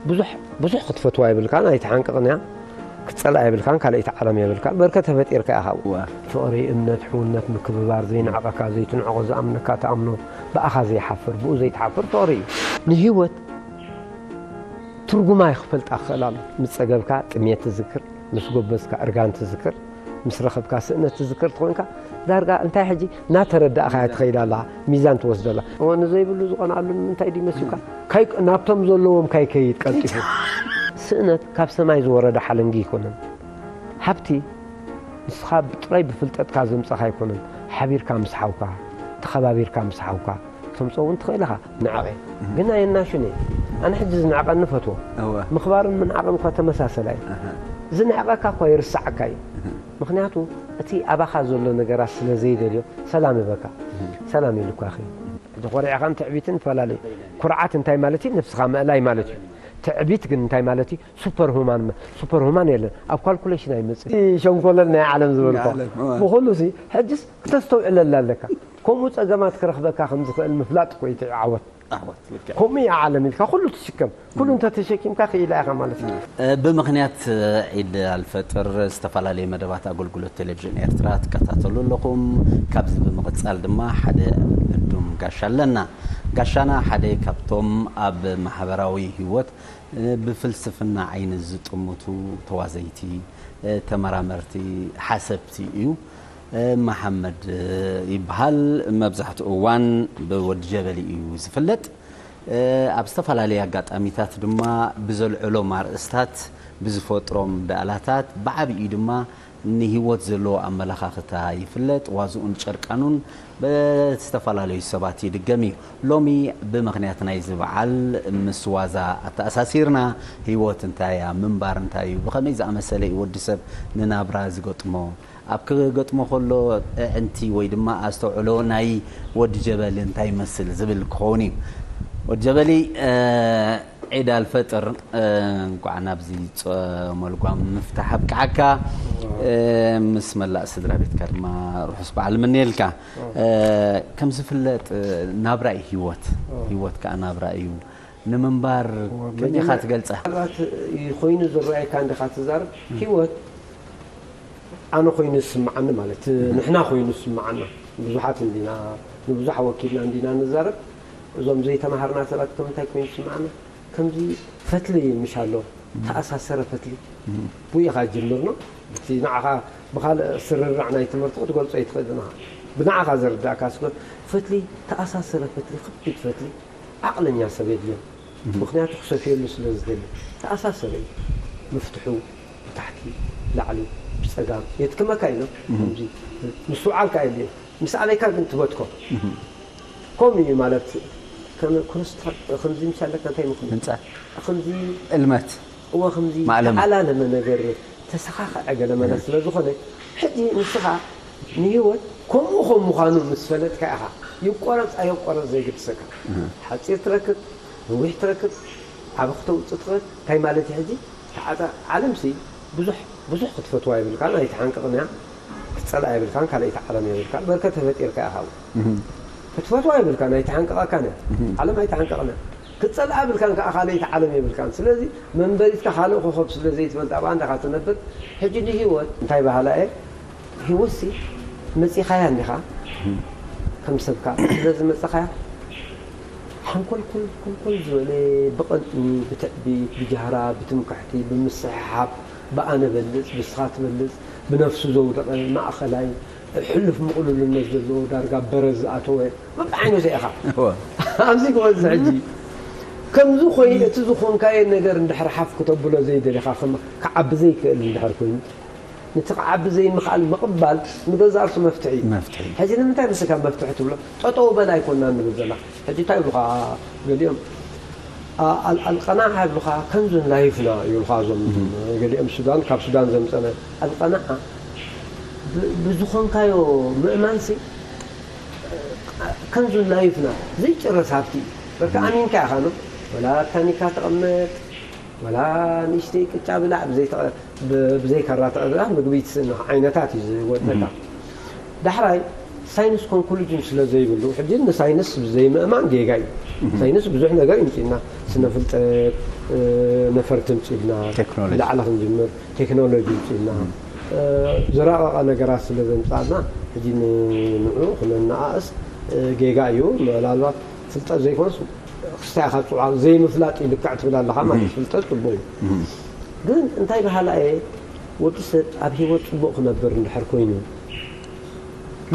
ብዙሕ ብዙሕ ክትፈትዋ የብልካን ኣይትሓንቅቕን እያ። ክትጸልኣ የብልካን ካልኣይቲ ዓለም የብልካ በርከ ተፈጢርካ ኢኻ። ፍቕሪ፣ እምነት፣ ሕውነት፣ ምክብባር፣ ዘይንዕቐካ ዘይትንዕቖ፣ ዝኣምነካ ትኣምኖ፣ ብኣኻ ዘይሓፍር ብኡ ዘይትሓፍር ፍቕሪ እዩ። ንህይወት ትርጉማ ይኽፈልጣ ክኽእል ኣሎ። ምስ ጸገብካ ጥሜት ትዝክር፣ ምስ ጎበዝካ እርጋን ትዝክር፣ ምስ ረኸብካ ስእነት ትዝክር ትኾንካ ዳርጋ እንታይ ሕጂ ናተረዳእኻያ ትኸይድ ኣለኻ። ሚዛን ትወስደላ። እወ ንዘይብሉ ዝቐንኣሉ ንምንታይ ድዩ መሲልካ? ካይ ናብቶም ዘለዎም ካይ ከይድ ቀልጢፉ። ስእነት ካብ ሰማይ ዝወረደ ሓለንጊ ኣይኮነን። ሃብቲ ንስኻ ብጥራይ ብፍልጠትካ ዘምጸኻ ኣይኮነን። ሓቢርካ ምስ ሓውካ ተኸባቢርካ ምስ ሓውካ ተምጾ እውን ትኽእል ኢኻ። ንዕቐ ግን ኣየናሹን እየ። ኣነ ሕጂ ዝንዕቐኒ ፈትዎ። እወ። ምኽባርን ምንዓቕን እኳ ተመሳሰላ እዩ። ኣሃ። ዝንዕቐካ እኳ ይርስዓካ እዩ። ምኽንያቱ እቲ ኣባኻ ዘሎ ነገራት ስለ ዘይደልዮ ሰላም ይበካ። ሰላም ኢሉኳ ይኸይድ። ሕጂ ኮሪዕኻን ትዕቢትን ይፈላለዩ። ኩርዓት እንታይ ማለት እዩ? ነብስኻ ምእላይ ማለት እዩ። ትዕቢት ግን እንታይ ማለት እዩ? ሱፐር ሁማን መ- ሱፐር ሁማን የለን። ኣብ ካልኩሌሽን ኣይመጽእ። ሸንኮለል ናይ ዓለም ዝበልኳ ናይ ዓለም፣ እወ። ብኹሉ ሲ ሕጅስ ክተስተውዕለላ ኣለካ። ከምኡ ጸገማት ክረኽበካ ከም ዝኽእል ምፍላጥ እኮ እዩ እቲ ዓወት። ዓወት ልክዕ። ከምኡ እያ ዓለም ኢልካ ኩሉ ትሽከም። ኩሉ እንተተሸኪምካ ክኢላ ኢኻ ማለት እዩ። እ፣ ብምኽንያት ዒድ ኣልፈጥር ዝተፈላለዩ መደባት ኣገልግሎት ቴሌቪዥን ኤርትራ ትከታተሉ ኣለኹም። ካብዚ ብምቕጻል ድማ ሓደ ዕዱም ጋሻ ኣለና። ጋሻና ሓደ ካብቶም ኣብ ማሕበራዊ ህይወት እ፣ ብፍልስፍና ዓይኒ ዝጥምቱ ተዋዘይቲ፣ እ፣ ተመራመርቲ፣ ሓሰብቲ እዩ። እ፣ መሓመድ፣ እ፣ ይበሃል። መብዛሕትኡ እዋን ብወዲ ጀበሊ እዩ ዝፍለጥ። እ፣ ኣብ ዝተፈላለየ ኣጋጣሚታት ድማ ብዘልዕሎም ኣርእስታት፣ ብዝፈጥሮም ዳእላታት፣ ብዓብይኡ ድማ ንህይወት ዘለዎ ኣመለኻኽታ ይፍለጥ። ዋዝኡን ጨርቃኑን ብዝተፈላለዩ ሰባት ይድገም እዩ። ሎሚ ብምኽንያት ናይዚ በዓል ምስ ዋዛ ኣተኣሳሲርና፣ ህይወት እንታይ እያ? ምንባር እንታይ እዩ? ብኸመይ ዝኣመሰለ እዩ ወዲ ሰብ ንናብራ ዝገጥሞ? ኣብ ክገጥሞ ከሎ ኣዕንቲ ወይ ድማ ኣስተውዕሎ ናይ ወዲ ጀበሊ እንታይ ይመስል ዝብል ክኸውን እዩ። ወዲ ጀበሊ፣ እ፣ ዒድ ኣልፈጥር፣ እ፣ እንኳዕ ናብዚ ጾመ ልጓም ምፍታሕ ኣብቅዓካ። እ፣ ምስ መላእ ስድራ ቤትካ ድማ ርሑስ በዓል ምንየልካ። እ፣ ከም ዝፍለጥ፣ እ፣ ናብራ እዩ ህይወት። ህይወት ከኣ ናብራ እዩ። ንምንባር ከመይ ኢኻ ትገልጻ? ምናልባት ኮይኑ ዝረኣየካ እንዲኻ ትዛረብ፣ ህይወት ኣነ ኮይኑ ዝስምዓኒ ማለት፣ ንሕና ኮይኑ ዝስምዓና። ብዙሓት እንዲና፣ ንብዙሕ ወኪልና እንዲና ንዛረብ። እዞም ዘይተማሃርና ሰባት ከም እንታይ ኮይኑ ዝስምዓና? ከምዚ ፈትሊ ምሽ ኣሎ፣ ተኣሳሰረ ፈትሊ። ብኡ ኢኻ ጅምር ነው። እቲ ንዓኻ ብኻልእ ስርርዕ ናይ ትምህርቲ ክትገልጾ ኣይትኽእልን ኢኻ። ብንዓኻ ዝርዳእካ ስኮ ፈትሊ፣ ተኣሳሰረ ፈትሊ፣ ከቢድ ፈትሊ፣ ዓቕለኛ ሰብ የድልዮ። ምኽንያቱ ክሰፍየሉ ስለ ዝደሊ። ተኣሳሰረ እዩ። መፍትሑ ብታሕቲ፣ ላዕሊ፣ ብጸጋም የትክመካ ኢሎ። ከምዚ ምስትውዓል ከኣ የድልዮ። ምስ ኣበይካ ግን ትበትኮ። ከምኡ እዩ ማለት፣ ከም ኮንስትራክት፣ ከምዚ ምስ ኣለካ እንታይ ምኽኑ? ህንጻ። ከምዚ እልመት። እወ፣ ከምዚ ማዕለማ። ተዓላለመ ነገር፣ ተሰኻኸዐ ገለ መለ ስለ ዝኾነ፣ ሕጂ ንስኻ ንህይወት ከምኡ ከም ምዃኑ ምስ ፈለጥካ ኢኻ። ይቆረጽ ኣየቆረጽ ዘይግድሰካ። ሓጺር ትረክብ፣ ነዊሕ ትረክብ፣ ዓቢ ክተውጽእ ትኽእል። እንታይ ማለት እዩ ሕጂ? ተዓጸ-፣ ዓለምሲ ብዙሕ፣ ብዙሕ ክትፈትዋ የብልካን፣ ኣይትሓንቅቕን እያ። ክትጸልኣ የብልካን፣ ካልኣይቲ ዓለም የብልካን። በርከ ተፈጢርካ ኢኻ። ክትፈትዋ የብልካን፣ ኣይትሓንቅቐካን እያ። ዓለም ኣይትሓንቅቕን እያ። ክትጸልኣ የብልካን፣ ከኣ ካልኣይቲ ዓለም የብልካን። ስለዚ መንበሪትካ ካልእ ኮኸብ ስለ ዘይትፈልጥ፣ ኣብኣ እንዳኻ ትነብር። ሕጂ ንህይወት እንታይ በሃላ እየ? ህይወትሲ መጺኻያ እንዲኻ፣ ከም ሰብካ ስለ ዝመጸኻያ፣ ሓንኮልኮል ኮልኮል ዝበለ ብቐንጥኒ፣ ብትዕቢት፣ ብጃህራ፣ ብትምክሕቲ፣ ብምስሕሓብ፣ ብኣነ በልጽ፣ ብስኻ ትበልጽ፣ ብነፍሱ ዘውደቐ፣ ማእኸላይ፣ ሕሉፍ ምቕሉልነት ዘለዎ፣ ዳርጋ በረድ ዝኣተወ፣ በብዓይነቱ ኢኻ። እወ። ኣብዚ ክበዝሕ ሕጂ፣ ከምዚ ኮይኑ፣ እቲ ዝኾንካዮ ነገር እንድሕር ሓፍ ክተብሎ ዘይደሊኻ፣ ከም ክዓቢ ዘይክእል እንድሕር ኮይኑ፣ ነቲ ክዓቢ ዘይምኽኣል ምቕባል ንገዛእ ርእሱ መፍትሒ እዩ። መፍትሒ። ሕጂ ንምንታይ ንስካ መፍትሒ ትብሎ? ጠጠው በል ኣይኮንና ንብል ዘለና። ሕጂ እንታይ ይብሉኻ ገሊኦም? ኣ-፣ ኣል-፣ ኣልቀናዓ ይብሉኻ፣ ከንዙን ላይፍና ይብሉኻ እዞም ገሊኦም ሱዳን፣ ካብ ሱዳን ዘምጸነ። ኣልቀናዓ ብ-፣ ብዝኾንካዮ ምእማንሲ ከንዙን ላይፍና ዘይጭረስ ሃብቲ እዩ። በቃ ኣሚንካ ኢኻ ነው። ወላ ታኒካ ተቐመጥ፣ ወላ ንእሽተይ ቅጫ ብላዕ፣ ብዘይ ተቐ-፣ ብ-፣ ብዘይ ካራ ተቐ-፣ ምግቢ ትስእን ዓይነታት እዩ ዝወደካ። ዳሕራይ ሳይንስ ኮንክሉጅን ስለ ዘይብሉ፣ ሕጂ ንሳይንስ ብዘይምእማን ጌጋ እዩ። ሳይንስ ብዙሕ ነገር ይምፅእና፣ ስነ ፍልጠት፣ ነፈርቲ ምፅእና፣ ላዕላ ክንጅምር ቴክኖሎጂ ምፅእና፣ ዝረቐቐ ነገራት ስለ ዘምፃእና፣ ሕጂ ንንዑ ክነነኣእስ ጌጋ እዩ። ምናልባት ፍልጠት ዘይኮነስ ክስታይ ኢኻ ትፅውዓ፣ ዘይምፍላጥ እዩ ልክዕ ትብል ኣለኻ ማለት ፍልጠት ፅቡቅ እዩ። ግን እንታይ በሃላ እየ፣ ወዲ ሰብ ኣብ ህይወት ፅቡቅ ክነብር እንድሕር ኮይኑ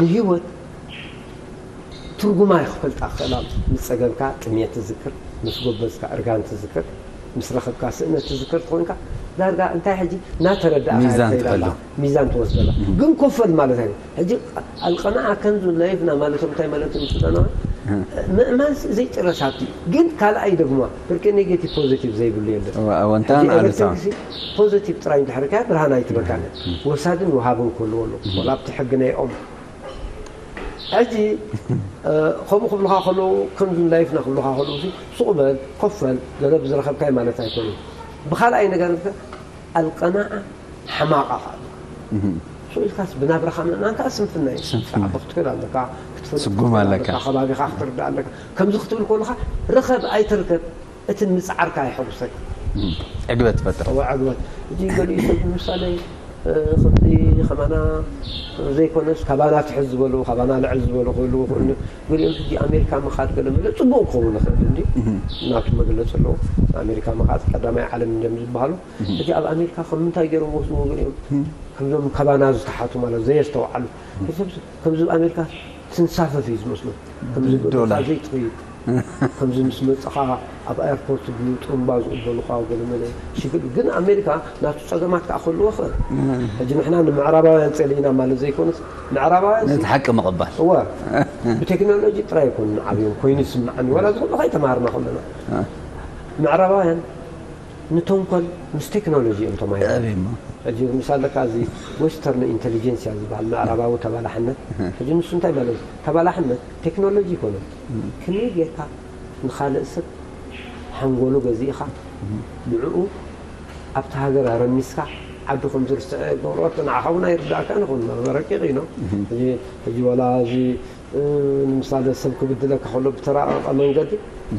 ንህይወት ትርጉማ ይክፈልጣ ክኽእላ። ምስ ጸገምካ ጥሜት ትዝክር፣ ምስ ጎበዝካ እርጋን ትዝክር፣ ምስ ረኸብካ ስእነት ትዝክር ትኾንካ ዳርጋ እንታይ ሕጂ እናተረዳእካ ሚዛን ትኸይድ ኣለኻ። ትፈልጥ። ሚዛን ትወስደላ ግን ኮፈል ማለት ኣይ ሕጂ ኣልቀናዓ ከምዚ ላይፍና ማለቶም እንታይ ማለቶም ትጠና ምእማን ዘይጭረስ ሃብቲ ግን ካልኣይ ደግሞ ብርቂ ኔጌቲቭ ፖዚቲቭ ዘይብሉ የለን። ኣወንታን ሕጂ ኣሉታን። ኤሌክትሪክሲ ፖዚቲቭ ጥራይ እንድሕር ከያ ብርሃን ኣይትበካነ ወሳድን ወሃብን ክህልዎ ኣለዎ። ወላ ኣብቲ ሕጊ ናይ ኦም ሕጂ ከምኡ ክብልካ ከለዉ ከምዚ ላይፍና ክብልካ ከለዉ ሲ ሱቕ በል ኮፍ በል ገለ ብዝረኸብካይ ማለት ኣይኮነ። ብካልኣይ ነገር ኣልቀናዓ ሓማቓ ከኣ ስቕ ኢልካስ ብናብራኻ ምእማን ከኣ ስንፍና እዩ። ስንፍና። ክትዓቢ ክትክእል ኣለካ፣ ክትፈልጥ ስጉም ክትክእል ኣለካ። ኣለካ፣ ከባቢኻ ክትርዳእ ኣለካ። ከምዚ ክትብል ከለኻ ርኸብ ኣይትርከብ። እቲ ምጽዓርካ የሐጉሰካ። ዕግበት ትፈጥር። እወ፣ ዕግበት። ሕጂ ገሊኡ ሰብ ንምሳሌ ከምዚ ከማና ዘይኮነስ ካባና ትሕት ዝበሉ ካባና ልዕል ዝበሉ ክህልዉ ይኽእሉ። ገሊኦም ሕጂ ኣሜሪካ ምኻድ ገለ መለ ጽቡቕ ክኸውን ይኽእል እንዲ ናቱ መግለጺ ኣለዎ። ኣሜሪካ ምኻድ ቀዳማይ ዓለም እንደም ዝበሃሉ ሕጂ ኣብ ኣሜሪካ ከም ምንታይ ገይሮም ወስድዎ ገሊኦም ከምዞም ካባና ዝተሓቱ ማለት ዘየስተውዓሉ ከምዚ ኣብ ኣሜሪካ ትንሳፈፍ እዩ ዝመስሎ ከምዚ ዶላር። ዘይትኸይድ ከምዚ ምስ መፅኻ ኣብ ኣየርፖርት ብጥሩምባ ዝቕበሉኻ ገለመለ ሽግር ግን ኣሜሪካ ናቱ ፀገማት ከዓ ከልዎ ኸ ሕጂ ንሕና ንምዕራባውያን ፀሊእና ማለት ዘይኮነስ ምዕራባውያን ነቲ ሓቂ ምቕባል እወ ብቴክኖሎጂ ጥራይ ይኮን ዓብዮም ኮይኑ ይስምዓኒ ወላ ዝኹሉ ከይተማሃርና ከለና ምዕራባውያን ንተንኮል ምስ ቴክኖሎጂ እዮም ተማሂሮም። ኣበይማ? ሕጂ ምሳል ለካ እዚ ዌስተርን ኢንቴሊጀንስያ ዝበሃል ምዕራባዊ ተባላሕነት ሕጂ ንሱ እንታይ ማለት እዩ? ተባላሕነት ቴክኖሎጂ ይኮነ ከመይ ጌርካ ንኻልእ ሰብ ሓንጎሉ ገዚእኻ ንዕኡ ኣብቲ ሃገር ኣረሚስካ ዓዱ ከም ዝርስዐ ገብሮ ንዓኻ እውን ኣይርዳእካን ይኹን ረቂቕ ኢኖ ሕጂ ወላ እዚ ንምሳሌ ሰብ ክብድለካ ከሎ ብተራቐቐ መንገዲ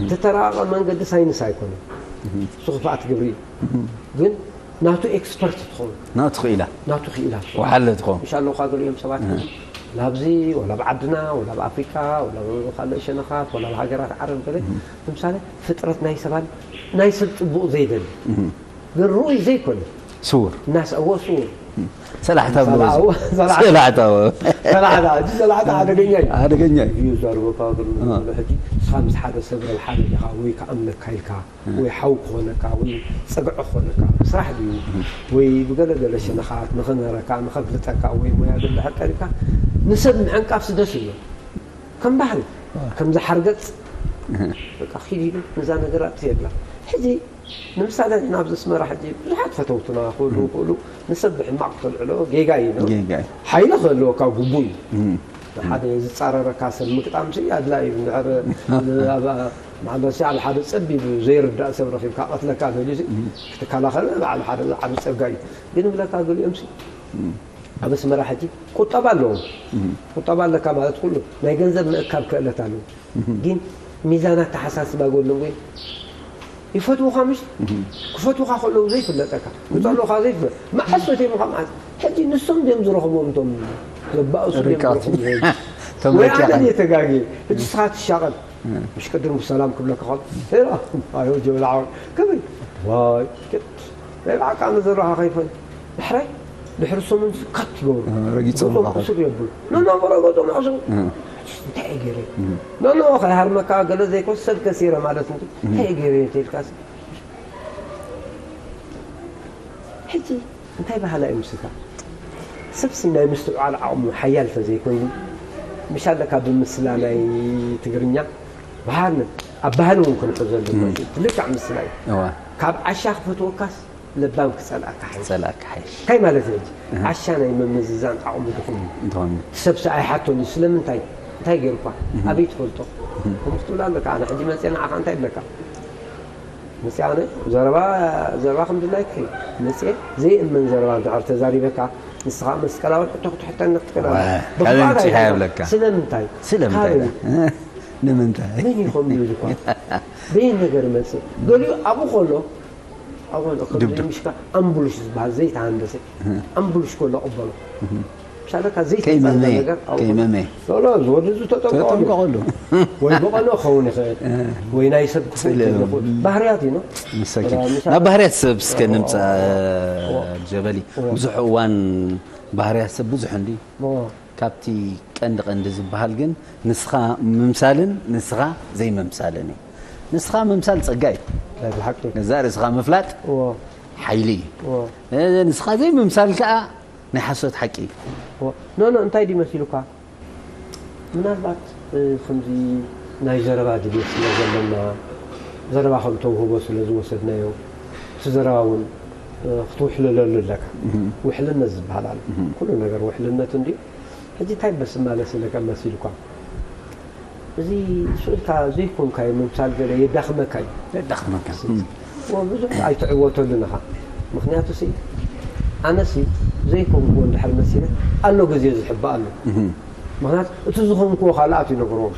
እቲ ተራቐቐ መንገዲ ሳይንስ ኣይኮነን እሱ ክፍኣት ግብሪ እዩ ግን ናቱ ኤክስፐርት ትኸውን ናቱ ክኢላ ናቱ ክኢላ ወሓለ ትኸውን ምሽ ኣለውካ ገሊኦም ሰባት ናብዚ ወላ ኣብ ዓድና ወላ ኣብ ኣፍሪቃ ወላ ካልእ ሸነኻት ወላ ኣብ ሃገራት ዓረብ ገለ ንምሳሌ ፍጥረት ናይ ሰባን ናይ ሰብ ፅቡቕ ዘይደሊ ግን ርኡይ ዘይኮነ ስውር እናሰእዎ ስውር ሰላሕታ ብሎ ሰላሕታ ሰላሕታ እዚ ሰላሕታ ሓደገኛ እዩ ሓደገኛ እዩ እዩ ዘርበካ ግን ሕጂ ንስኻ ምስ ሓደ ሰብ ረብሓ ደሊኻ ወይ ከኣምነካ ኢልካ ወይ ሓው ክኾነካ ወይ ፀግዒ ክኾነካ ስራሕ ድዩ ወይ ብገለገለ ሸነኻት ንኽምህረካ ንኸፍልጠካ ወይ ሞያ ድልድሕር ቀሪብካ ንሰብ ምዕንቃፍሲ ደስ ይብሎ ከም ባህል ከምዚ ሓርገፅ በቃ ኪድ ኢሉ ነዛ ነገር ኣጥፍየላ ሕጂ ንምሳሌ ንሕና ኣብዚ ኣስመራ ሕጂ ብዙሓት ፈተውትና ክእሉ ክእሉ ንሰብ ብሕማቕ ተልዕሎ ጌጋ እዩ ጌጋ እዩ ሓይሊ ክህልወካ ግቡእ እዩ ሓደ ዝፃረረካ ሰብ ምግጣም ሲ ኣድላይ እዩ እንድሕር ማለት ኣብ ሓደ ፀቢብ ዘይርዳእ ሰብ ረኪብካ ቀትለካ ደልዩ ክትከላኸል በዓል ሓደ ዓብ ፀጋ እዩ ግን ብለካ ገሊኦም ሲ ኣብ ኣስመራ ሕጂ ቁጠባ ኣለዎም ቁጠባ ኣለካ ማለት ኩሉ ናይ ገንዘብ ምእካብ ክእለት ኣለዎ ግን ሚዛን ኣተሓሳስባ ጎድሎም ወይ ይፈትውኻ ምሽ ክፈትውኻ ከለዉ ዘይፍለጠካ ክፀልኡኻ ዘይፍለጥ መዓስ ፈትሞኻ መዓስ ሕጂ ንሶም ድዮም ዝረኽብዎም እቶም ዘባእሱ ድዮም ርቃት። ዝረኽብዎም ሕጂ? እቶም ወይ ረቂቓት። ኣነ ድየ ተጋግየ ሕጂ ስኻ ትሻቐል ምሽ ቅድም ብሰላም ክብለካ ከሎ ሄላ ኣዮ ጀብላ ዓወት ከመይ ዋይ ናይ ብዓቃ መዘራኻ ከይፈል ድሕራይ ድሕሪ ሰሙን ስካት ይገብሩ ረጊጾም ገጾም ኣለኻ። ቁስል የብሉ ኖኖ ረገጾም ኣስሩ እንታይ ገይረ ኖኖ ከይሃርመካ ገለ ዘይኮስ ሰብ ከሲረ ማለት እንጂ እንታይ ገይረ ተልካስ ሕጂ እንታይ ባህላ እዩ ምስልካ ሰብሲ ናይ ምስትውዓል ዓቕሙ ሓያል ተዘይኮይኑ ምሽ ኣለካ ብምስላ ናይ ትግርኛ ባህል ኣብ ባህል እውን ክንሕዘሉ ትልካዕ ምስላ እዩ ካብ ዓሻ ክፈትወካስ ለባም ክጸልኣካ ሓይሽ ጸላእካ ሓይሽ እንታይ ማለት እዩ ሕጂ? ዓሻ ናይ ምምዝዛን ዓቕሙ ድኹም እዩ። እንተኾነ እቲ ሰብሲ ኣይሓቶን እዩ ስለምንታይ እንታይ ገይሩኳ ኣበይ ትፈልጦ ከምኡ ክትብል ኣለካ ኣነ ሕጂ መፅአ ንዓኻ እንታይ ይብለካ መፅአ ኣነ ዘረባ ዘረባ ከም ድላይካ እዩ መፅአ ዘይእመን ዘረባ እንድሕር ተዛሪበካ ንስኻ መስቀላዊ ሕቶ ክትሕተኒ ክትክእል ኣለካ። ብኽብኣት ካበይ ምፂኻ ኣይኮነን። ይብለካ? ስለምንታይ ስለምንታይ ካበይ? ንምንታይ? መን ይኾም ይብል እኳ በይን ነገር መጽእ ገሊኡ ኣብኡ ከሎ ኣብኡ ከምዚ ድብድብ። ምሽካ ኣምቡልሽ ዝበሃል ዘይተሃንደሰ ኣምቡልሽ ከሎ ቅበሎ ምሻለካ ዘይተዛለ ከይመመየ ነገር ኣብኡ ከይመመየ ሎሎ ዝወዲ ዝተጠምቀሉ ተጠምቀሉ ወይ ብቐሎ ክኸውን ይኽእል ወይ ናይ ሰብ ክፍል ስለ- ይኽእል ባህርያት እዩ ነው መሰኪን ናብ ባህርያት ሰብ እስከ ንምፃእ ጀበሊ ብዙሕ እዋን ባህርያት ሰብ ብዙሕ እንዲ ካብቲ ቀንዲ ቀንዲ ዝበሃል ግን ንስኻ ምምሳልን ንስኻ ዘይምምሳልን እዩ። ንስኻ ምምሳል ፀጋ እዩ። ናይ ብሓቂ ነዛ ርእስኻ ምፍላጥ እዎ ሓይሊ እዩ። እዎ እ፣ ንስኻ ዘይምምሳል ከዓ ናይ ሓሶት ሓቂ እዩ። እዎ ኖ ኖ እንታይ ድዩ መሲሉካ ምናልባት እ፣ ከምዚ ናይ ዘረባ ድልየት ስለ ዘለና ዘረባ ከም ተውህቦ ስለ ዝወሰድናዮ እቲ ዘረባ እውን እ፣ ክትውሕልለሉ ኣለካ ውሕልነት ዝበሃል ኣሎ ኩሉ ነገር ውሕልነት እንድዩ ሕጂ እንታይ በስ ማለት ስለካ መሲልኳ እዚ ስእልካ ዘይኮንካዮ ምምሳል ገለ የዳኽመካ እዩ የዳኽመካ ብዙሕ ኣይትዕወተሉን ኢኻ ምክንያቱ ሲ ኣነሲ ዘይኮንኩዎ እንድሕር መሲለ ኣሎ ግዜ ዝሕባእ ኣሎ ምክንያቱ እቲ ዝኾንኩዎ ካልኣት ይነግርዎም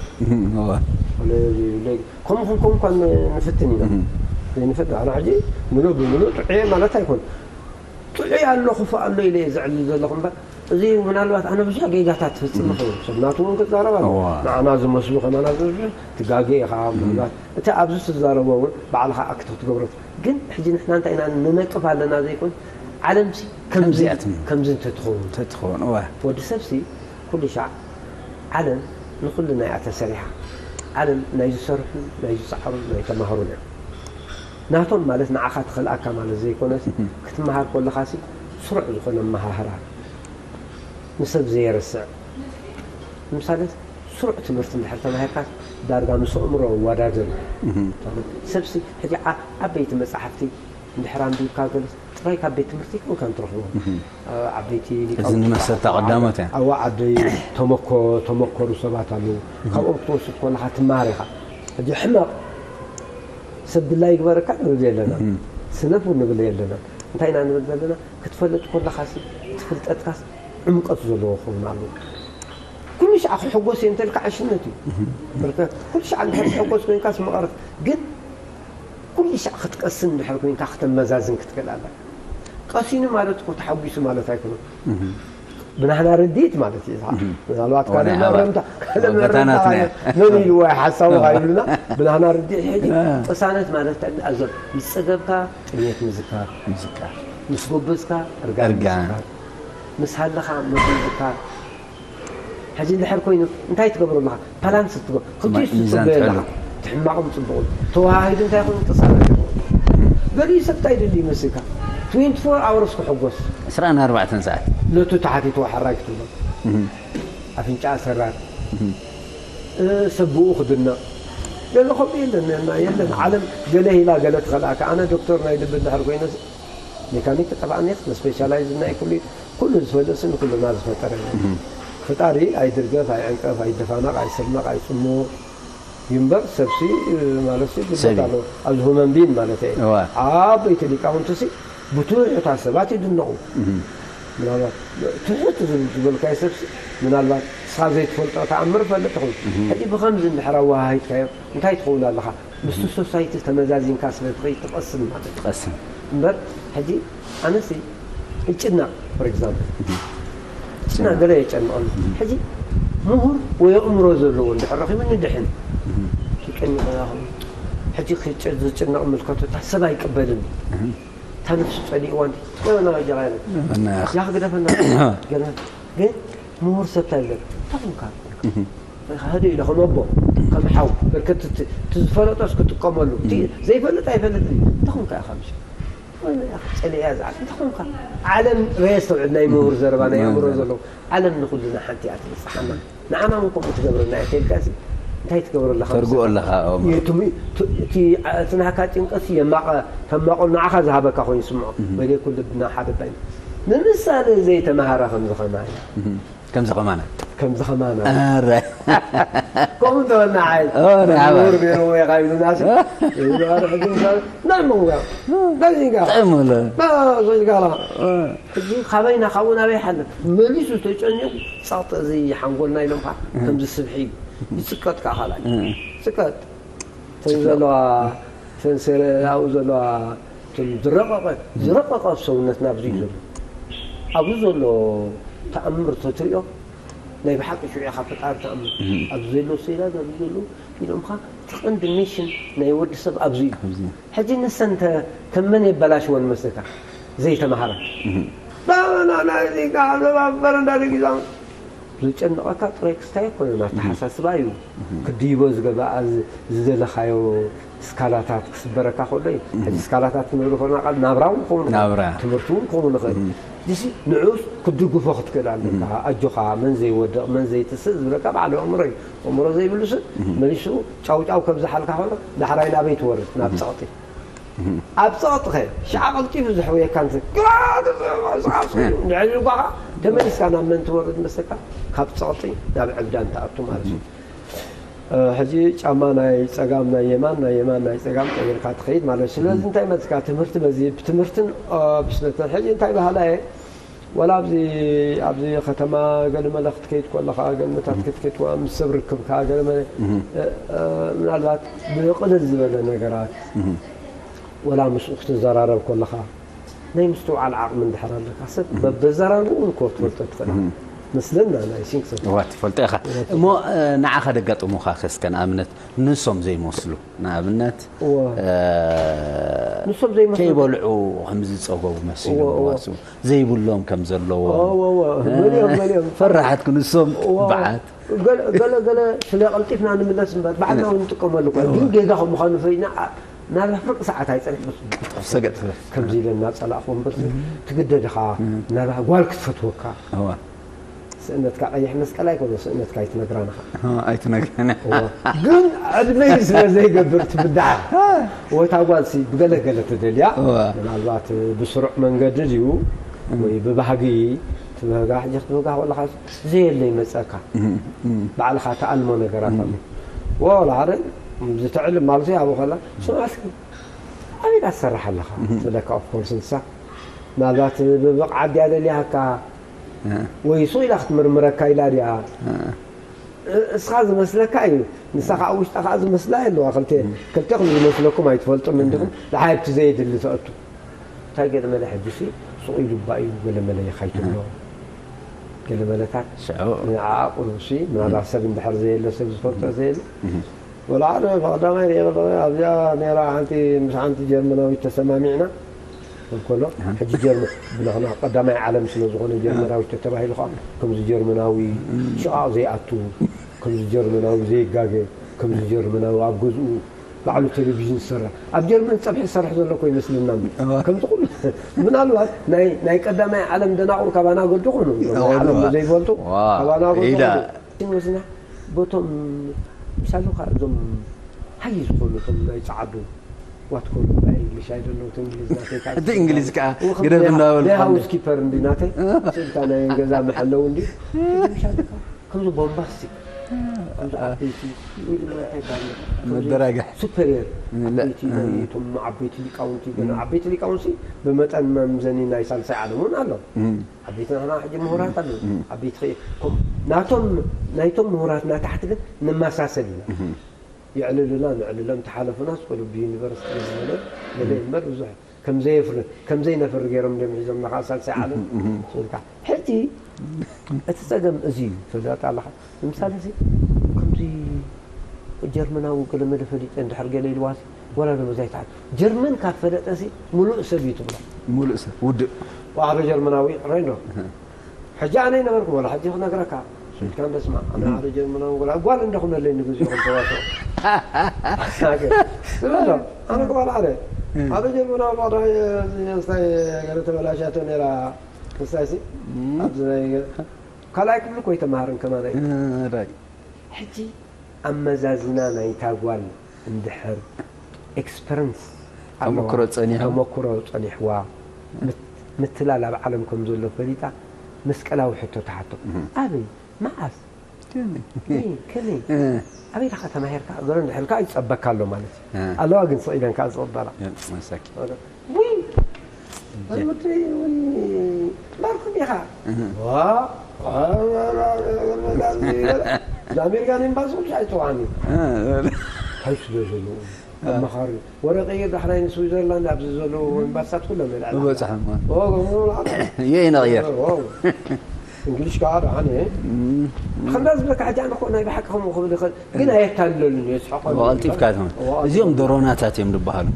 ከምኡ ክንከውን እኳ ንፍትን ኢና ዘይንፈት ኣነ ሕጂ ምሉእ ብምሉእ ጥዑየ ማለት ኣይኮን ጥዑይ ኣሎ ክፉእ ኣሎ ኢለ እየ ዘዕልል ዘለኹ እምበር እዚ ምናልባት ኣነ ብዙሕ ጌጋታት ትፍፅም ይኸውን ሰብ ናቱ እውን ክዛረብ ኣሎ ንዓና ዝመስሉ ከማና ዝብዙ ትጋገ ኢኻ ምናልባት እቲ ኣብዚ ትዛረቦ እውን ባዕልኻ ኣክት ክትገብሮ ግን ሕጂ ንሕና እንታይ ኢና ንነቅፍ ኣለና ዘይኮን ዓለምሲ ከምዚ ከምዚኣት ከምዚ እንተትኸውን ተትኸውን እዋ ወዲ ሰብሲ ኩሉ ሻዕ ዓለም ንኩልና እያ ተሰሪሓ ዓለም ናይ ዝሰርሑ ናይ ዝፀዓሩ ናይ ተማሃሩ እዮም ናቶም ማለት ንዓኻ ትኸልኣካ ማለት ዘይኮነስ ክትመሃር ከለኻሲ ስሩዕ ዝኾነ መሃህራ ንሰብ ዘየርስዕ ንምሳሌ ስሩዕ ትምህርቲ እንድሕር ተማሂርካ ዳርጋ ምስ ኣእምሮ ይወዳደር እዩ ሰብሲ ሕጂ ዓ- ዓበይቲ መፅሓፍቲ እንድሕር ኣንቢብካ ገለስ ጥራይ ካብ ቤት ትምህርቲ ይኮንካ ንትረኽቦ ዓበይቲ እዚ ንመሰታ ቀዳሞት እያ ኣዋ ዓደይ ተመኮ ተመኮሩ ሰባት ኣለዉ ካብኦም ክትወስድ ከለካ ትማሃር ኢካ ሕጂ ሕመቕ ሰብ ድላይ ይግበረካ ንብል የለና ስነፍ ንብል የለና እንታይ ኢና ንብል ዘለና ክትፈልጥ ከለካ እቲ ፍልጠትካስ ዕምቀት ዘለዎ ክኸውን ኣለዎ ኩሉ ሻዕ ክሕጎስ እየ እንተልካ ዕሽነት እዩ በርከ ኩሉ ሻዕ እንድሕር ትሕጎስ ኮይንካስ መቐረት ግን ኩሉ ሻዕ ክትቀስን እንድሕር ኮይንካ ክተመዛዝን ክትክእል ኣለካ ቀሲኑ ማለት እኮ ተሓጒሱ ማለት ኣይኮነን ብናህና ርድኢት ማለት እዩ ምናልባት ካልእ መረምታ ካልእ መረምታ መን ኢልዎ ሓሳቡ ይብሉና ብናህና ርድኢት ሕጂ ቅሳነት ማለት ኣዞም ምስ ፀገብካ ጥሜት ምዝካር ምዝካር ምስ ጎበዝካ እርጋ እርጋ ምስ ሃለኻ መጎዝካ ሕጂ እንድሕር ኮይኑ እንታይ ትገብሮ ኣለኻ ባላንስ ትገብሮ ክልቲኡ ሚዛን ትፅበዮ ትሕሉ። ኣለኻ እቲ ሕማቕን ፅቡቕን ተዋሃሂዱ እንታይ ኮይኑ ቅሳነት ይኸውን ገሊኡ ሰብ እንታይ ድል ይመስልካ ትዌንቲ ፎር ኣወርስ ክሕጎስ ዕስራን ኣርባዕተን ሰዓት ነቱ ተሓቲትዎ ሓራይ ክትብሎ ኣፍንጫ ሰራር ሰብኡ ክድነቕ ገለ ከምኡ የለን የለን ዓለም ገለ ሂላ ገለ ትኸልኣካ ኣነ ዶክተር ናይ ልቢ እንድሕር ኮይነ ሜካኒክ ጠፋእኒ ስፔሻላይዝ ናይ ኩሉ ኩሉ ዝፈልጥ ስን ኩሉና ዝፈጠረ ፈጣሪ ኣይድርገፍ ኣይዕንቀፍ ኣይደፋነቕ ኣይሰመቕ ኣይፅሞ ይንበር ሰብሲ ማለት ግበት ኣለዎ ኣብዚ ሁመን ቢን ማለት እየ ዓበይቲ ሊቃውንቲ ሲ ብትሑታት ሰባት ይድነቑ ምናልባት ትሑት ዝበልካዮ ሰብሲ ምናልባት ንስኻ ዘይትፈልጦ ተኣምር ፈልጥ ትኸውን ሕጂ ብኸምዚ እንድሕር ኣወሃሂድካዮ እንታይ ትኸውን ኣለኻ ምስቲ ሶሳይቲ ተመዛዚንካ ስለ ትኸይድ ትቐስን ማለት እዩ ትቐስን እምበር ሕጂ ኣነሲ እጭናቕ for example እጭናቕ ገለ የጨንቐሉ ሕጂ ምሁር ወይ ኣእምሮ ዘለዎ እንድሕር ረኺቡ ንድሕን ይቀኒቐ ያኹ ሕጂ ዝጭነቕ ምልከቱ እታ ሰብ ኣይቅበልን እታ ነፍሱ ጸሊእዋ እንዲ ጀበና ጀራ ያኽ ግደፈና ገለ ግን ምሁር ሰብ እንታይ ይብለካ እንታይ ኮንካ ሪኻ ህድእ ኢለ ከም ኣቦ ከም ሓው በርከት እቲ ዝፈለጦስ ክጥቀመሉ እቲ ዘይፈልጥ ኣይፈልጥን እዩ እንታይ ኮንካ ኢኻ ምሽ ጸሊእያ ዝዓል እንታይ ኮንካ ዓለም ሬስ ተውዕል ናይ ምሁር ዘረባ ናይ ኣእምሮ ዘለዉ ዓለም ንኹልና ሓንቲ እያ ትበፅሓና ንዓና እውን ከምኡ ትገብረና እያ ተልካ እንታይ ትገብረለኻ ተርጉኦ ኣለኻ እቲ ናካ ጭንቀት የማቐ ተማቐሉ ንዓኻ ዝሃበካ ኮይኑ ስምዖ በሌኩ ልብና ሓደ ባይ ንምሳሌ ዘይተማሃረ ከምዚ ከማይ ከምዚ ከማና ከምዚ ከማና ኣረ ከምኡ እንተበልና ዓይ ኦ፣ ናይ ሓባር። ር ገይርዎ ኢኻ ኢሉና ሲ ናይ መውያ ነዚጋ ጥዕም ኣሎ ዞጋላ ሕጂ ካበይና ካብኡ ናበይ ሓለ መሊሱ ተጨኒቑ ጸቕጢ እዚ ሓንጎልና ኢሎም ከዓ ከምዚ ስብሒ እዩ ይጽቀጥ ከዓ ካልኣይ። ጽቀጥ። እተን ዘለዋ፣ እተን ሰለ-፣ ኣብኡ ዘለዋ፣ እቶም ዝረቐቐ፣ ዝረቐቐ ኣብ ሰውነትና ኣብዚ እዩ ዘሎ። ኣብዚ ዘሎ ተኣምር ተትሪኦ፣ ናይ ብሓቂ ሽዑ ኢኻ ፈጣሪ ተኣምር። ኣብዚ ዘሎ ሰይጣን፣ ኣብዚ ዘሎ ኢሎምኻ፣ እቲ ቀንዲ ሚሽን ናይ ወዲ ሰብ ኣብዚ እዩ። ሕጂ ንሰን ተ-፣ ከም መን የበላሽወን መስለካ? ዘይተማሃረ። ባባና ናይዚ ከዓ ዘባበር እንዳደጊዛም ዝጨንቐካ ጥራይ ክስታይ ኣይኮነን፣ ኣተሓሳስባ እዩ። ክድይቦ ዝገበኣ ዝ-፣ ዝደለኻዮ ስካላታት ክስበረካ ከሎ እዩ። ሕጂ ስካላታት ክንብል ከለና ቃል ናብራ እውን ክኸውን ይኽእል፣ ናብራ። ትምህርቲ እውን ክኸውን ይኽእል። እዚ ንዑስ ክትድግፎ ክትክእል ኣለካ። ኣጆኻ፣ መን ዘይወድቕ፣ መን ዘይትስእ ዝብለካ በዓል ኣእምሮ እዩ። ኣእምሮ ዘይብሉ ሰብ መሊሱ ጫው ጫው ከም ዝሓልካ ከሎ ዳሕራይ ናበይ ትወርድ? ናብ ጸቕጢ። ኣብ ጸቕጥኸ ሽዓ ቀልጢፉ ዘሕውየካ እንተ ንዕሊ ጓኻ ተመሊስካ ናብ መን ትወርድ መስለካ? ካብ ጸቕጢ ናብ ዕብዳን ትኣቱ ማለት እዩ። እ፣ ሕጂ ጫማ ናይ ጸጋም ናይ የማን፣ ናይ የማን ናይ ጸጋም ቀይርካ ትኸይድ ማለት እዩ። ስለዚ እንታይ መጽካ? ትምህርቲ በዚ ብትምህርትን፣ እ፣ ብስነትን። ሕጂ እንታይ ባህላ እየ? ወላ ኣብዚ፣ ኣብዚ ከተማ ገለመለ ክትከይድ ከለኻ፣ ገለመታት ክትከይድ ከለኻ፣ ምስ ሰብ ርክብካ፣ ገለመለ፣ እ፣ እ፣ ምናልባት ብቕልል ዝበለ ነገራት፣ ወላ ምስኡ ክትዘራረብ ከለኻ፣ ናይ ምስትውዓል ዓቕሚ እንድሕር ኣለካ፣ ሰብ በበዘራርብኡ እኮ ትፈልጦ ትኽእል። ምስለና ናይ ሲንክሰን። እዋ፣ ትፈልጦ ኢኻ። እሞ፣ እ፣ ንዓኻ ደጋጥሙኻ ከ እስከ ንኣብነት ንሶም ዘይመስሉ፣ ንኣብነት፣ እዋ። እ፣ ንሶም ዘይመስሉ። ከይበልዑ ከም ዝጸገቡ መሲሉ እዋ፣ እዋ። ዝዋስኡ፣ ዘይብሎም ከም ዘለዎም። እዋ፣ እዋ። እ፣ መሊኦም፣ መሊኦም። ፈራሓት ክንሶም እዋ። በዓት። ገለ፣ ገለ፣ ገለ ስለ ቀልጢፍና ንምለስ እምበር፣ ባዕልና እውን ንጥቀመሉ እኮ። እዋ። ግን ጌጋ ከም ምዃኑ ፈሊጥና፣ ኣ-፣ ናብዛ ፍርቂ ሰዓት ኣይጸንሕ፣ በስ ሰገጥ። ከምዚ ኢለ እናጸላእኹ እምበር፣ ትግደድ ኢኻ፣ ናብዛ ጓል ክትፈትወካ። እዋ። ስእነትካ ቀይሕ መስቀል ኣይኮነ፣ ስእነትካ ኣይትነግራን ኢኻ። እ፣ ኣይትነግረን። እዋ። ግን ዕድመይ ስለ ዘይገብር ትብድዓ። ወታ ጓልሲ ብገለገለ ትደልያ፣ እዋ። ምናልባት ብስሩዕ መንገዲ ድዩ ወይ ብባህጊ ትብህጋ፣ ሕጂ ክትብህጋ ከለኻ ዘየለ ይመጸካ። እም፣ እም። ባዕልኻ ትኣልሞ ነገራት ኣሎ። ወላ ሓደ ዝተዕልም ማለት እዩ፣ ኣብኡ ከላ፣ ስማዕሲ፣ ኣበይ ኢኻ ትሰርሕ ኣለኻ? ትብለካ፣ ኦፍ ኮርስ፣ ንሳ ምናልባት ብብቕዓት ድያ ደልያካ፣ እ። ወይ ሱቕ ኢላ ክትምርምረካ ኢላ ድያ? እ። እ-፣ እስኻ ዝመስለካ እዩ። ንሳ ከዓ ውሽጣ ከዓ ዝመስላ ኣለዋ። ክልተ፣ ክልተኹም ዝመስለኩም ኣይትፈልጡን እንዲኹም። ደሓይ ኣብቲ ዘየድሊ ትኣቱ። እንታይ ገለመለ ሕጂሲ ሱቕ ኢሉ እባ እዩ ገለመለ ይኻይትሎ። ገለመለታት ሽዑ ንዓኣ ቁሩብሲ፣ ምናልባት ሰብ እንድሕር ዘየለ፣ ሰብ ዝፈልጦ ዘየለ። ወላ ሓደ ብቐዳማይ ርኤ ከለኹ ኣብዚኣ ነይራ ሓንቲ፣ ምስ ሓንቲ ጀርመናዊት ተሰማሚዕና። እንከሎ፣ ሕጂ ጀርመን ብለኽና ቀዳማይ ዓለም ስለ ዝኾነ ጀርመናዊ ተተባሂሉ ኸዓ፣ ከምዚ ጀርመናዊ ሽቓቕ ዘይኣቱ፣ ከምዚ ጀርመናዊ ዘይጋገ፣ ከምዚ ጀርመናዊ ኣብ ገዝኡ ባዕሉ ቴሌቪዥን ዝሰርሕ፣ ኣብ ጀርመን ጸብሒ ዝሰርሕ ዘሎ እኮ ይመስለና። እዋ። ከምዚ ኩሉ ምናልባት ናይ፣ ናይ ቀዳማይ ዓለም ደናቑር ካባና ገዱ ኾኑ፣ እዋ፣ ናይ ዓለም እዋ። ዘይፈልጡ ዋ፣ ካባና ገዱ ኢዳ። ኾኑ። ይመስልና፣ በቶም ምሳሉ ኸዓ እዞም ሃይ ዝኾኑ እቶም ናይ ጸዓዱ ዋትኮሉ ናይ እንግሊሽ ኣይደለዉ፣ እቲ እንግሊዝ ናተይ ከዓ እቲ እንግሊዝ ከዓ እዎ፣ ከም ግደፍ ናይ፣ እንዳበሉ ናይ ኾንደ። ሃውስ ኪፐር እንዲ ናተይ፣ ስልካ ናይ ገዛ መሐለዊ እንዲ። ምሻሉ ከዓ ከምዚ ቦምባስቲክ፣ ከምዚ ዓበይቲ፣ ወይ ድማ እንታይ ይባሃል? ከምዚ መደራግሕ። ሱፐርየር፣ ለ-፣ ዓበይቲ ናይ እቶም ዓበይቲ ሊቃውንቲ፣ ግን ዓበይቲ ሊቃውንቲ ብመጠን መምዘኒ ናይ ሳልሳይ ዓለም እውን ኣሎ። እም። ዓበይቲ ናትና ሕጂ ምሁራት ኣለዉ። ዓበይቲ ኸ-፣ ኮም-፣ ናቶም፣ ናይቶም ምሁራት ናታሕቲ ግን ንመሳሰል ኢና። የዕልሉና፣ ንዕልሎም፣ ተሓለፉና፣ ስኮሉ ብዩኒቨርሲቲ ዝበለ ገለ እምበር ብዙሕ ከም ዘየፍሪ፣ ከም ዘይነፍሪ ገይሮም እንዲዮም ሒዞምና፣ ከዓ ሳልሳይ ዓለም ስልካ። ሕጂ እቲ ጸገም እዚ እዩ፣ ትፈልጥ ኣለኻ። ንምሳሌ፣ እዚ ከምዚ ጀርመናዊ ገለ መለ ፈሊጠ እንድሕር ገለ ኢልዋሲ፣ ወላ ደሞዝ ኣይትሓት። ጀርመን ካብ ፈለጠሲ፣ ምሉእ ሰብ እዩ ትብሎ። ምሉእ ሰብ፣ ውድእ። ዋዕሮ ጀርመናዊ፣ ሬንዶ። ሕጂ ኣነ ይነበርኩ፣ ወላ ሕጂ ክነግረካ። ስልካ እንደ ስማ፣ ኣነ ሓደ ጀርመናዊ፣ ወላ ጓል እንደ ኩነለይ ንግዜኡ ከም ተዋስኦ። ስለ ኣሎ፣ ኣነ ጓል ኣነ። ሓደ ጀርመናዊ፣ ባዕዳ፣ ስታይ፣ ገለ ተበላሽያቶ ነይራ፣ ስታይሲ። ኣብዚ ናይ፣ ካልኣይ ክፍሊ እኮ ኣይተማሃርን ከማን። እ፣ ራይ። ሕጂ ኣመዛዝና ናይታ ጓል እንድሕር ኤክስፐረንስ ኣለዋ፣ ተመክሮ ጸኒሑ። ተመክሮ ጸኒሕዋ፣ ምት-፣ ምትላል ኣብ ዓለም ከም ዘሎ ፈሊጣ፣ መስቀላዊ ሕቶ ትሓቶ። እህ። ኣበይ? መዓስ? ከመይ? ከመይ? ከመይ? እ። ኣበይ ደኻ ተማሂርካ? ገለ እንድሕር ከኣ ይጸበካ ኣሎ ማለት እዩ። እ። ኣለዋ ግን ስቕ ኢለን ከኣ ዝቕበላ። እ፣ መሳኪ። ውይ! ወይ ወደይ፣ ወይ ባርኩም ኢኻ። እህ። ዋ! ንኣሜሪካን ኤምባሲ ቁልፊ ኣይተዋኒ። እንታይ ስለ ዘለዉ ኣመኻሪ ወረ ቀይር ዳሕራይ ንስዊዘርላንድ ኣብዚ ዘለዉ ኤምባስታት ኩሎም የልዕላ። ዝበፅሐ እሞ። ኦ፣ ገምሮ ለዓለ። የይ ነቕየር። ኦ፣ እንግሊሽ ከዓ ደሓን እየ። ከምዛ ዝብለካ ሕጂ ኣነ እኮ ናይ ብሓቂ ከምኡ ክብል ይኽእል፣ ግን ኣየታልለሉን እየ፣ የስሕቐሉ። ቀልጢፍካ ትኾን። እዚኦም ደሮናታት እዮም ዝበሃሉ።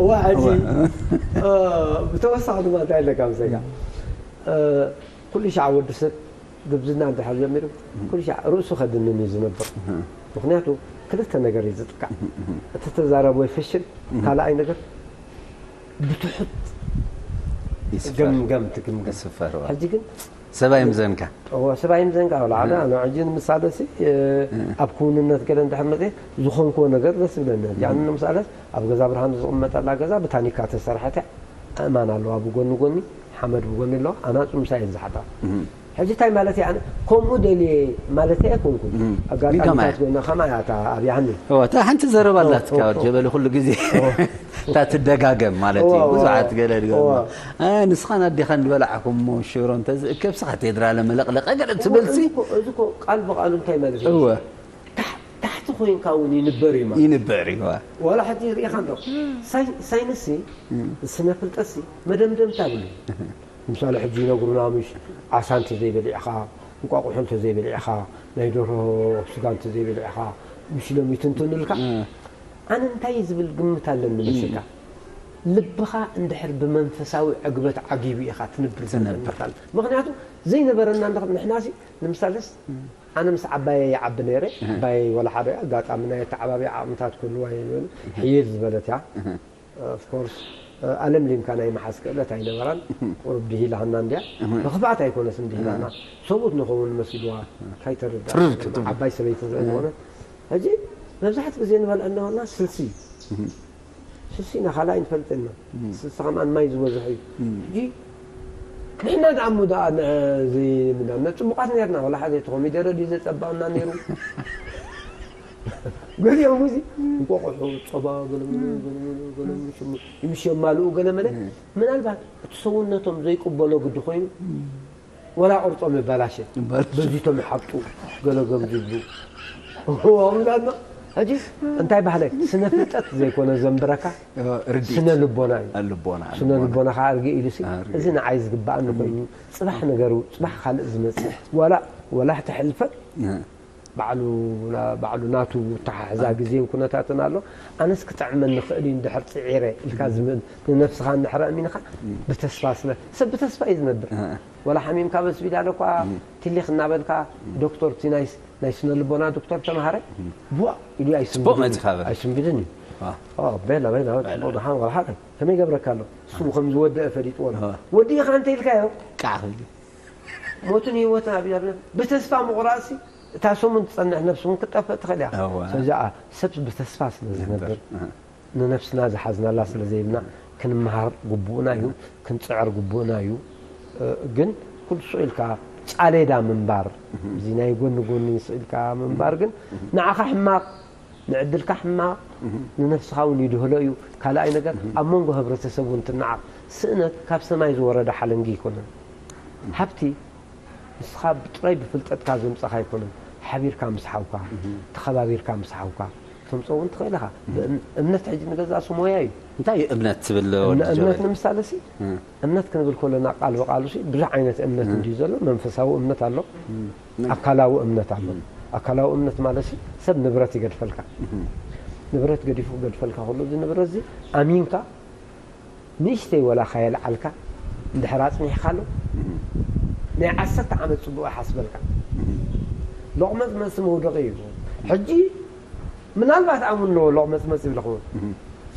እዋ፣ ሕጂ፣ እ፣ ብተወሳኺ ድማ እንታይ ኣለካ ምሰካ? እ፣ ኩሉ ሻዕ ወዲ ሰብ ግብዝና እንድሕር ጀሚሩ፣ ኩሉ ሻዕ ርእሱ ከድንን እዩ ዝነብር። ምኽንያቱ ክልተ ነገር እዩ ዝጥቃዕ። እቲ ተዛረቦ ይፈሽል፣ ካልኣይ ነገር ብትሑት ይስፈር። ገምገም ትግምገም። ይስፈር፣ እዋ። ሕጂ ግን ሰብ ኣይምዘንካ። እዎ፣ ሰብ ኣይምዘንካ። ወላ ሓደ ኣነ ሕጂ ንምሳለ ሲ፣ እ፣ ኣብ ክውንነት ገለ እንድሕር መፅየ ዝኾንክዎ ነገር ደስ ይብለኒ። ሕጂ ኣነ ንምሳለ ኣብ ገዛ ብርሃን ዝቕመጠላ ገዛ ብታኒካ ተሰርሐት እያ። ኣእማን ኣለዋ ብጎኒ ጎኒ፣ ሓመድ ብጎኒ ኣለዋ። ኣናፁ ምሳይ እየን ዝሓድራ። ሕጂ እንታይ ማለት እየ ኣነ? ከምኡ ደልየ ማለት ኣይኮንኩን። እም። ኣጋጣሚታት ግን ከማይ? ኮይና ከማይ እያ እታ ኣብያኒ። እዎ፣ እታ ሓንቲ ዘረባ ኣላትካ እዎ፣ እዎ። ጀበሊ ኩሉ ግዜ። እታ ትደጋገም ማለት እዩ። እዎ፣ እዎ፣ ብዙሓት ገለ ድገም። እዎ። እ፣ ንስኻን ኣዴኻን ዝበላዕኩሞ ሽሮ እንተዝእከብ ስኻ ቴድራለ መለቕለቐ ገለ ትብልሲ። እዚ እኮ፣ እዚ እኮ ቃል ብቃሉ እንታይ ማለት እዩ? እወ። ታሕ-፣ ታሕቲ ኮይንካ እውን ይንበር እዩ ማለት። ይንበር እዩ። እወ። ዋላ ሕጂ ርኢኻ እንዶ ሳይ-፣ ሳይንስ ሲ፣ ስነ ፍልጠት ሲ መደምደምታ ብሉ። ምሳሌ ሕጂ ይነግሩና ምሽ ዓሳ እንተዘይበሊዕኻ፣ እንቋቑሖ እንተዘይበሊዕኻ፣ ናይ ደርሆ ስጋ እንተዘይበሊዕኻ፣ ምሽ ኢሎም ይትንትኑልካ። ኣነ እንታይ ዝብል ግምት ኣለኒ ምስልካ? ልብኻ እንድሕር ብመንፈሳዊ ዕግበት ዓጊቡ ኢኻ ትንብር ዝብል ትነብር። ግምት ኣለኒ። ምኽንያቱ ዘይነበረና እንድሕር ንሕናሲ ንምሳሌስ ኣነ ምስ ዓባየ ይዓቢ ነይረ። ዓባየ ወላ ሓደ ኣጋጣሚ ናይ ኣተዓባብያ ዓቕምታት ክህልዋ ይብል። ሕይል ዝበለት እያ። ኦፍኮርስ ኣለምሊምካ ናይ መሓዝ ክእለት ኣይነበራን። ቁሩብ ድሂላሃና እንድያ። ብኽፍኣት ኣይኮነትን ድሂላና። ሰብኡት ንኸውን መሲልዋ ካይተርዳ ትርር ክትብል። ዓባይ ሰበይቲ ዝኾነ ሕጂ መብዛሕትኡ ግዜ ንበልዕ እናበልና ስልሲ ስልሲ ኢና ካልእ ኣይንፈልጥን ኢና። ስልሲ ከማን ማይ ዝበዝሕ እዩ። ሕጂ ንሕና ደኣ እሞ ደኣ ን-፣ ዘይምና ን-፣ ጽቡቓት ነርና። ወላ ሓደ እቲ ኮሚደረ ድዩ ዘጸባእና ነይሩ? ገሊኦም እዚ እንቋቑሖ፣ ጸባ፣ ገለመለ፣ ገለመለ፣ ገለመለ፣ ሽሙ፣ ይምሽ የማልኡ ገለመለ። ምናልባት እቲ ሰውነቶም ዘይቅበሎ ግዲ ኮይኑ ወላ ቅርጾም ይበላሸ። ይበላሸ። በዚቶም ይሓብጡ፣ ገለገም ዝብሉ። እዎ፣ ምላድና። ሕጂ እንታይ ባህለ? ስነ ፍልጠት ዘይኮነ ዘንብረካ፣ ርድኢት። ስነ ልቦና እዩ። ልቦና፣ ስነ ልቦና። ልቦና ከዓ ርግእ ኢሉ ሲ፣ ኣርግእ። እዚ ንዓይ ዝግባኣኒ ኮይኑ፣ ጽባሕ ነገሩ፣ ጽባሕ ካልእ ዝመጽእ፣ ዋላ፣ ዋላ ሕቲ ሕልፈት፣ እ። ባዕሉ፣ ባዕሉ ናቱ ተሓሕዛ ግዜን ኩነታትን ኣሎ። ኣነስ ክጥዕመኒ ክእል እዩ እንድሕር ጽዒረ ኢልካ ዝም-፣ ንነብስኻ እንድሕር ኣእሚንኻ፣ ብተስፋ ስለ፣ ሰብ ብተስፋ እዩ ዝነብር። እ። ወላ ሓሚምካ በስቢዳ ዶ እኳ ቲሊኽ እናበልካ ዶክተር እቲ ናይ ስ-፣ ናይ ስነ ልቦና ዶክተር ተምሃረ ቡእ ኢሉ ኣይስንብድን ጽቡቕ እዩ። መጺኻ በል። ኣይስንብድን እዩ። ዋ። ኦ፣ ቤላ፣ ቤላ፣ ጽቡቕ ደሓን ወላ ሓደ። ከመይ ገብረካ ኣሎ? እሱ ከም ዝወደአ ፈሊጥዎ ኣሎ። ዋ። ወዲእኻ እንተ ኢልካዮ፣ ቃዕ ክብል እዩ። ሞትን ህይወትን ኣብ ኢድ ብተስፋ ምቑራጽ ሲ፣ እታ ሰሙን ትጸንሕ ነብሲ እውን ክትጠፍእ ትኽእል እያ። እዋ። ስለዚ፣ ኣ፣ ሰብ ብተስፋ ስለ ዝነብር፣ እህ። ንነብስና ዝሓዝናላ ስለ ዘይብልና፣ ክንመሃር ግቡእና እዩ፣ ክንጽዕር ግቡእና እዩ። እ፣ ግን ኩሉ ስቕ ኢልካ ጫሌዳ ምንባር፣ እዚ ናይ ጎኒ ጎኒ ስቕ ኢልካ ምንባር ግን ንዓኻ ሕማቕ፣ ንዕድልካ ሕማቕ፣ ንነብስኻ እውን ይድህሎ እዩ። ካልኣይ ነገር፣ ኣብ መንጎ ህብረተሰብ እውን ትነዓቕ። ስእነት ካብ ሰማይ ዝወረደ ሓለንጊ ኣይኮነን። ሃብቲ ንስኻ ብጥራይ ብፍልጠትካ ዘምጻኻ ኣይኮነን። ሓቢርካ ምስ ሓውካ፣ ተኸባቢርካ ምስ ሓውካ፣ ተምጾ እውን ትኽእል ኢኻ። ብእም-፣ እምነት ሕጂ ንገዛእ ስሞያ እዩ። እንታይ እዩ እምነት ትብል ወዲ እምነ-፣ እምነት ጀበል? ንምሳለ ሲ፣ እምነት ክንብል ከለና ቃል ብቃሉ ሲ ብዙሕ ዓይነት እምነት እንድዩ ዘሎ። መንፈሳዊ እምነት ኣሎ፣ እም። ኣካላዊ እምነት ኣሎ። ኣካላዊ እምነት ማለት ሲ፣ ሰብ ንብረት ይገድፈልካ። ንብረት ገዲፉ ክገድፈልካ ከሎ፣ እዚ ንብረት እዚ ኣሚንካ ንእሽተይ ወላ ከየልዓልካ እንድሕር ኣጽኒሕካሉ፣ ናይ ዓሰርተ ዓመት ጽቡቕ ይሓስበልካ። ሎቕመጽመጽ መውደቒ እዩ። ሕጂ ምናልባት ኣምኖ ሎቕመጽመጽ ይብለኹ።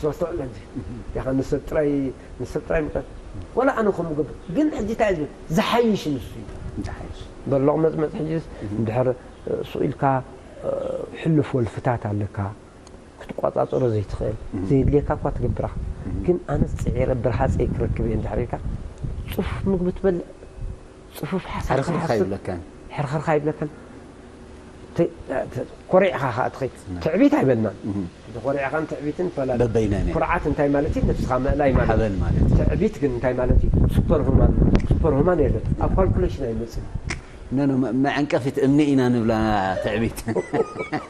ሶስተውዕል ሕጂ። ያኻ ንሰብ ጥራይ፣ ንሰብ ጥራይ ምቀት። ወላ ኣነ ከምኡ ገብር። ግን ሕጂ እንታይ እዩ ዝብል? ዝሓይሽ ንሱ እዩ። ዝሓይሽ። በል ሎቕመጽመጽ ሕጂ እንድሕር፣ እ፣ ሱቕ ኢልካ፣ እ፣ ሕሉፍ ወልፍታት ኣለካ። ክትቋጻጸሮ ዘይትኽእል፣ ዘየድልየካ እኳ ትገብራ። ግን ኣነስ ጽዒረ ብርሃጸይ ክረክብ እየ እንድሕር ኢልካ፣ ጽፉፍ ምግቢ ትበልዕ፣ ጽፉፍ ሓሳብ ሕርኽርኽ ትሓስብ፣ ኣይብለካን። ሕርኽርኽ ኣይብለካን። ተ-፣ ተ-፣ ኮሪዕኻ ኸኣ ትኸይድ። ትዕቢት ኣይበልናን። እቲ ኮሪዕኻን ትዕቢትን ይፈላለ። በበይናይ ነይ። ኩርዓት እንታይ ማለት እዩ? ነብስኻ ምእላይ ማለት እዩ። ሓበን ማለት እዩ። ትዕቢት ግን እንታይ ማለት እዩ? ሱፐር ሁማን፣ ሱፐር ሁማን የለን። ኣብ ካልኩሌሽን ኣይመጽእን። ኖ ኖ፣ መ- መዐንቀፊት እምኒ ኢና ንብላ። ትዕቢት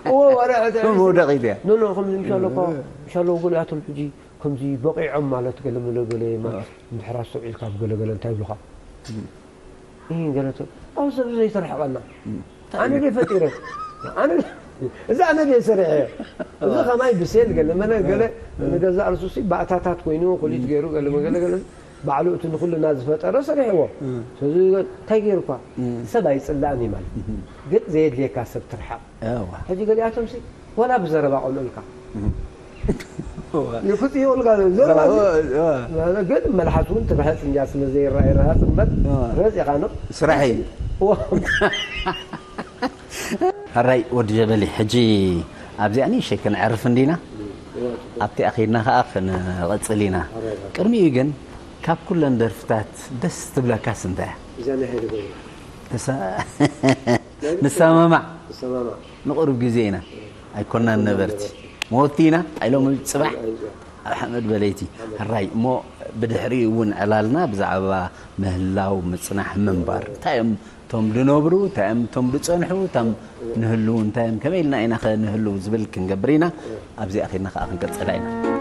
እዎ ወረ እቲ መውደቂት እያ። ኖ ኖ ከምዚ ምሻሎ እኮ ምሻሎ እውን ኣቶም ሕጂ ከምዚ በቂዖም ማለት ገለ መለ ገለ ማለት እንድሕር ኣስተውዒልካ ኣብ ገለ ገለ እንታይ ይብሉኻ? ይህ ገለ ተ- ኣብ ሰብ ዘይተርሕቐና ኣነ ደይ ፈጢረ ኣነ እዚ ኣነ ደይ ሰሪሐ እዚ ከማይ ብሴል ገለ መለ ገለ ንገዛእ ርእሱ ሲ ባእታታት ኮይኑ ኩሊት ገይሩ ገለ መገለ ገለ ባዕሉ እቲ ንኩልና ዝፈጠረ ሰሪሕዎ። ስለዚ እንታይ ገይሩ እኳ ሰብ ኣይፅላእን እዩ ማለት ግን ዘየድልየካ ሰብ ትርሓቕ። እዋ። ሕጂ ገሊኣቶም ሲ ወላ ብዘረባ ቆልዑልካ ይፍፅዩልካ ዘረባ ግን መልሓስ እውን ትርሕፅ እንጃ ስለ ዘይረኣይ ረሃፅ እምበር ረፅ ኢኻ ኖ ስራሕ እዩ። ሕራይ ወዲ ጀበሊ፣ ሕጂ ኣብዚኣ ንእሸይ ክንዕርፍ እንዲና፣ ኣብቲ ኣኺድና ከዓ ክንቐፅል ኢና። ቅድሚኡ ግን ካብ ኩለን ደርፍታት ደስ ትብለካስ እንታይ እያ? እዛ ናይ ሃይለ ገብረ ተሳ- ንሰማማዕ ሰማማ ንቕሩብ ግዜ ኢና ኣይኮናን ነበርቲ መወቲ ኢና ኣይሎም ጽባሕ ኣብ ሓመድ በለይቲ ሕራይ እሞ ብድሕሪኡ እውን ዕላልና ብዛዕባ ምህላው ምጽናሕ ምንባር እንታይ እዮም እቶም ዝነብሩ እንታይ እዮም እቶም ዝጸንሑ እቶም ንህልው እንታይ እዮም ከመይ ኢልና ኢና ከ ንህልው ዝብል ክንገብር ኢና። ኣብዚኣ ኺድና ከዓ ክንቀጽላ ኢና።